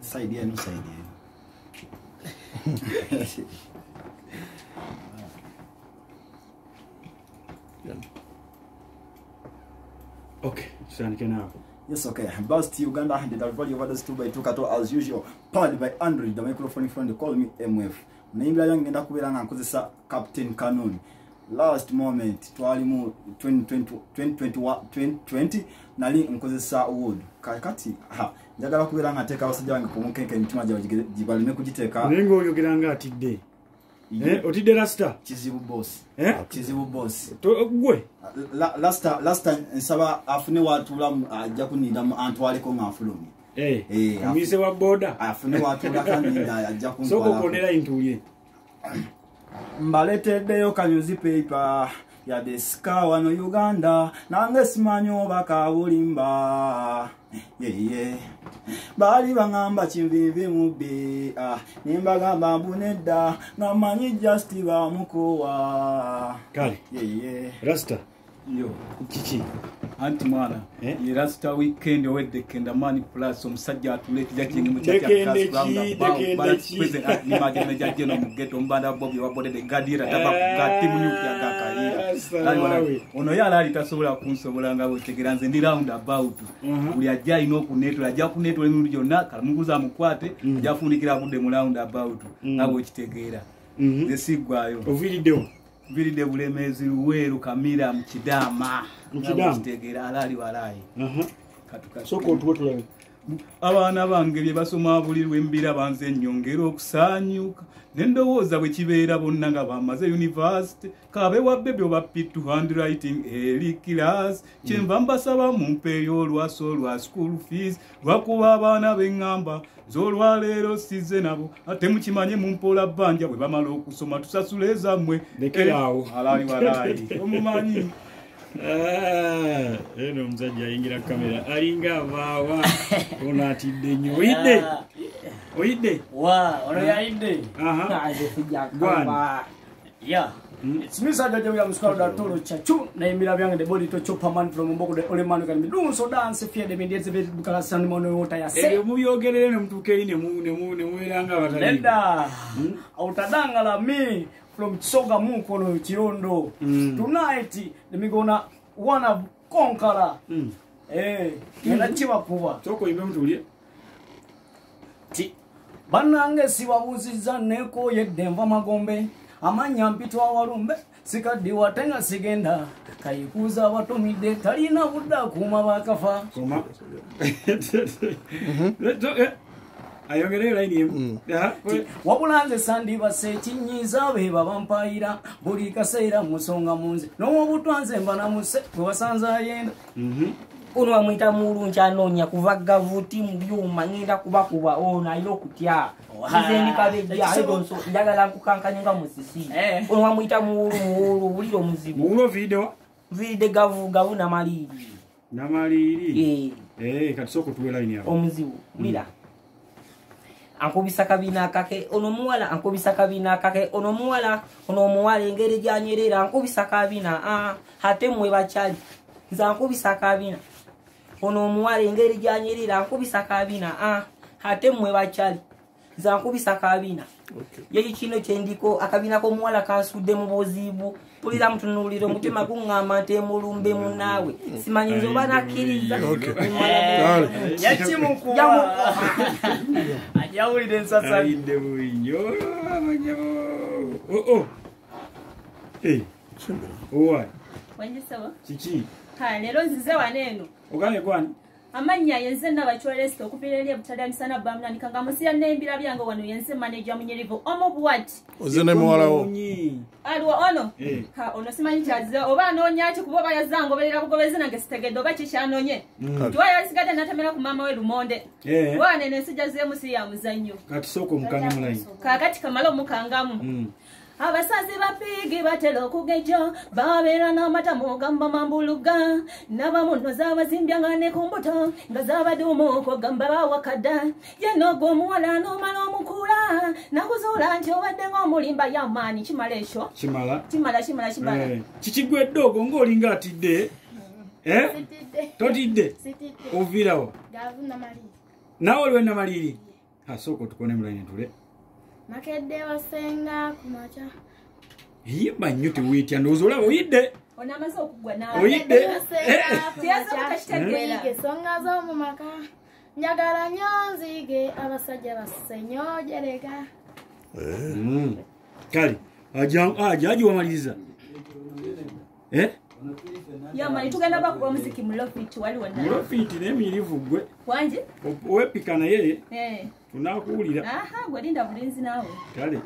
Side eno, side eno. Okay, tutandike naawe. Yes, okay. Bust Uganda and the value of others 2 by 2 kato as usual. Powered by Android, the microphone friend, call me MF. Nayimbira yange ngenda kubeera nga nkozesa Captain Canon. Last moment twalimu 2020 2021 2020 nali nkozesa wood. Kakati ha njagala kubeera nga nteeka abasajja bange ku munkenke emitima gyabwe gibaleme kugiteeka. Naye ng'oyogera nga atidde. Otidde Rasta? Kizibu boss. Kizibu boss. Gwe? Rasta nsaba afune watuula ajja kuninda antwaleko nga nfulumye. Omise wa boda? Afune watuula kaninda ajja kuntwalako. Sooka okonera ntuulye. Mbaleeteddeyo ka newspaper ya The Scar wano Uganda nange simanyi oba kabulimba. Yeah. Baali baŋŋamba kinvinvi mubbi, ne mbagamba mbu nedda nga mmanyi just bamukowa. Kale. Yeah. Rasta. Yo. Kiki? Anti mwana. Ye Rasta weekend owedde kenda money plus omusajja atule ekijja kingi mu kyakya president ni major general mu ghetto mbanda Bobby wa bode de gadira taba gati mu nyuki agakayira. Ono yala ali tasobola kunsobola nga bwetegera nze ndi round about. Buli ajja alina okuneetula ajja kuneetula emirundi gyonna kalamuguza amukwate ajja afunikira agudde mu round about nga bwekitegeera. Nze siggwayo. Oviiriddewo? Nviiridde Bulemeezi Luweero Kamira mu Kidaama. Kitegeera alaali walaayi. Sooka otuwe tulabe. Abaana bange bye basoma buli lwembira banze nnyongera okusanyuka ne ndowooza bwe kibeera bonna nga bamaze university kabe wa bebe oba P2 handwriting early class kyenva mbasaba mumpeeyo olwaso olwa school fees lwakuba abaana beŋŋamba nze olwaleero sizze nabo ate mukimanye mumpola bbanja bwe bamala okusoma tusasule ezammwe. Lekeraawo. Alaali walaayi omumanyi. Eno omusajja ayingira kamera alinga avaawa ono atidde nnyo. Oyidde? Oyidde? Wa, ono yayidde. Gwani. Yeah. It's me Saturday we am squad that tolo chachu na imira byange the body to chopper man from Mboko the only man who can be doing so dance fear the mediate bukala sand mono water ya se. Ebyo mubyogerere ne mutuuka eri ne mubeera nga abatali. Nedda. Outadangala me from Kisoga Mukono Kirundo. Tonight me gonna wanna conquer. Ngenda kibakuba. Sooka oyimbe mutuulye. Ti bannange sibabuuzizza neekooyedde nva magombe. Amanya mpitwa walumbe sikaddiwa ate nga sigenda kayikuuza abatumidde talina budde akuuma baakafa. Koma. Ayongereyo layini emu. Wabula nze sandibase ekinyiiza be babampayira buli kaseera musonga mu nze n'owobutwa nze mba namuse bwe basanze ayenda. Ono bamuyita Mulungi anoonya kuva gavuti mu byuma ngenda kubakuba ono alina okutya. Nze ndi kabejja njagala nkukankanye nga musisi. Ono bamuyita Muwulu Muwulu wulira omuzibu. Muwulu oviiridde wa? Nviiridde gavu gavu Namaliiri. Namaliiri? Kati sooka otuwe layini awo. Omuzibu wulira. Ankubisa kabina kake ono muwala ankubisa kabina kake ono muwala ono omuwala engeri gyanyerera ankubisa kabina ate mmwe bakyali nze ankubisa kabina ono omuwala engeri gyanyerera ankubisa kabina ate mmwe bakyali nze ankubisa kabina. Yeki kino kyendiko akabina k'omuwala kansudde mu buzibu mpulira mutunuulira omutima guŋŋamba nti emulumbe munnaawe simanyi nze oba nakkiriza. Yakimukuba ajawulira ensasa. Ayidde bubi nnyo abanyabo. Owaye. Wanjisaba. Kiki? Ha leero nzize wano eno. Ogambye gwani? Amannya yenze Nabachwalesita okuviira eri ebutali misana bamunanika nga musira n'embira byange wano yenze manager munyirivu omu bwati. Oze ne muwalawo. Aliwo ono? Ha ono simanyi kyazze oba anoonya ki kuba oba yazze angoberera bugobezi nange sitegedde oba ki kyanoonye. Tiwa yasigadde n'atamera ku maama we Lumonde. Wane eno ensi gyazzeemu si ya muzannyo. Kati sooka omukange mu layini. Kaakati kamale omukangamu. Abasazi bapigi batera okugeja babeera n'amatamu gamba mambuluga n'abamuno zaabazimbya nga ne ku mbuto nga zaabaduumuko gamba bawakadda ye n'ogwo omuwala n'omala omukula nakuzuula nti obadde ng'omulimba yamaanyi kimala ekyo kimala kimala kimala kimala kikigwa eddogo ng'olinga atidde totidde oviirawo naawe oliwe Namaliiri. Sooka otukone mulayini tule. Nakedde wasenga ku makya. Yimba nnyo teweetya, ndowooza olaba oyidde. Ono amaze okugwa naawe. Oyidde. Teyasobola kitegeera. Nzige ensonga z'omu maka. Njagala nnyo nzige abasajja basse nnyo jerega. Kale ajaji wamaliriza. Yamani tugenda bakuba omuziki mu Lofit wali wonna. Mu Lofit n'emirivu gwe. Wangi? Owepika naye. Tunakuwulira. Aha, gwe linda bulinzi naawe. Kale.